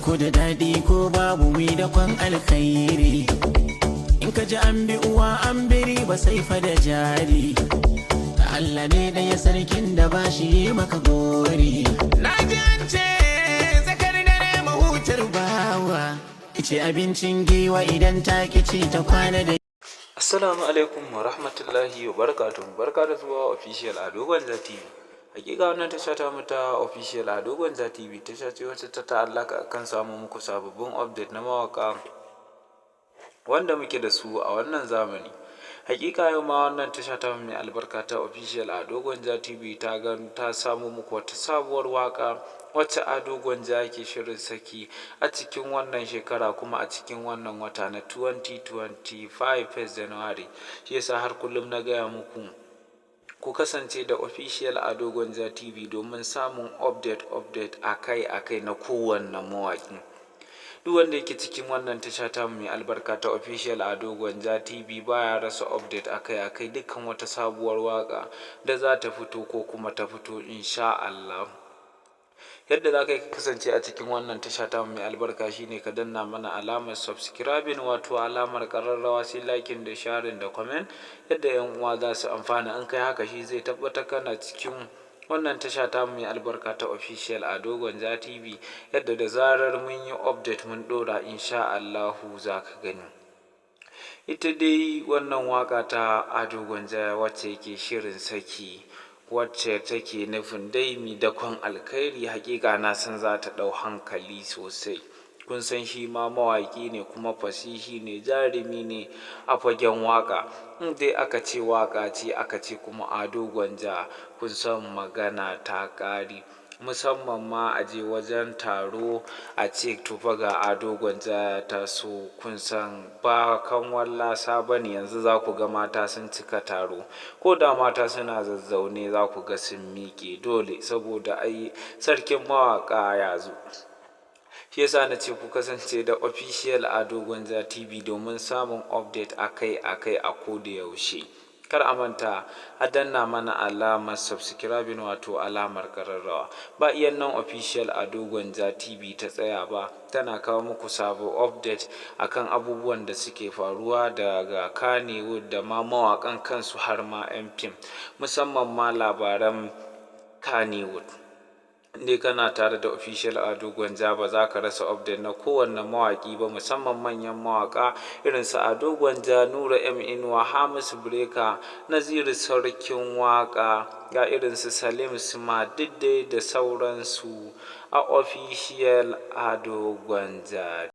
Ko da daɗi ko babu, mi da kwan alkhairi. In ka ji an bi uwa an biri ba, sai fa da jari. Allah ne ɗaya sarkin da ba shi yi maka gori. Na ji an ce tsakar dare mahutar bawa. Ce abincin giwa idan ta ci ta kwana da Assalamu alaikum wa rahmatullahi wa barakatuhu. Barka da zuwa Official Ado Gwanja TV. Hakika wannan tasha ta mu ta Official Ado Gwanja TV tasha ce wacce ta ta'allaka kan samun muku sababbin update na mawaka wanda muke da su a wannan zamani. Hakika yau ma wannan tasha ta mai albarka ta Official Ado Gwanja TV ta ga ta samo muku wata sabuwar waka wacce Ado Gwanja ke shirin saki a cikin wannan shekara, kuma a cikin wannan wata na 2025 1st January. Shi yasa har kullum na gaya muku, ku kasance da Official Ado Gwanja TV domin samun update update akai-akai na kowanne mawaƙi. Duk wanda yake cikin wannan tasha ta mai albarka ta Official Ado Gwanja TV baya rasa update akai-akai, dukkan wata sabuwar waka da za ta fito ko kuma ta fito, insha Allah. Yadda za ka yi kasance a cikin wannan tasha ta mai albarka shine ka danna mana alamar subscribing, wato alamar ƙararrawa, sai liking da sharing da comment, yadda yan uwa za su amfana. In kai haka, shi zai tabbatar kana cikin wannan tasha ta mai albarka ta Official Ado Gwanja TV, yadda da zarar mun yi update mun ɗora, insha Allahu za ka gani. Ita dai wannan waka ta Ado Gwanja wacce yake shirin saki, wacce take nufin dai mi dakon alkhairi, hakika na san za ta ɗau hankali sosai. Kun san shi ma mawaƙi ne, kuma fasihi ne, jarumi ne a fagen waƙa. In dai aka ce waƙa ce, aka ce kuma Ado Gwanja, kun san magana ta ƙare. Musamman ma a je wajen taro a ce to fa ga Ado Gwanja ya taso, kun san ba kan wallasa ba ne. Yanzu za ku ga mata sun cika taro, ko da mata suna zazzaune za ku ga sun miƙe dole, saboda ai sarkin mawaƙa ya zo. Shi yasa na ce ku kasance da Official Ado Gwanja TV domin samun update akai-akai a koda yaushe. Kar a manta a danna mana alamar subscribing, wato alamar ƙararrawa. Ba iya nan Official Ado Gwanja TV ta tsaya ba, tana kawo muku sabo update akan abubuwan da suke faruwa daga Kannywood da ma mawaƙan kansu, har ma 'yan fim, musamman ma labaran Kannywood. Dai kana tare da Official Ado Gwanja, ba za ka rasa update na kowanne mawaƙi ba, musamman manyan mawaƙa irin su Ado Gwanja, Nura M Inuwa, Hamisu Breaker, Naziru Sarkin Waƙa, ga irin su Salim Smart, duk dai da sauransu a Official Ado Gwanja.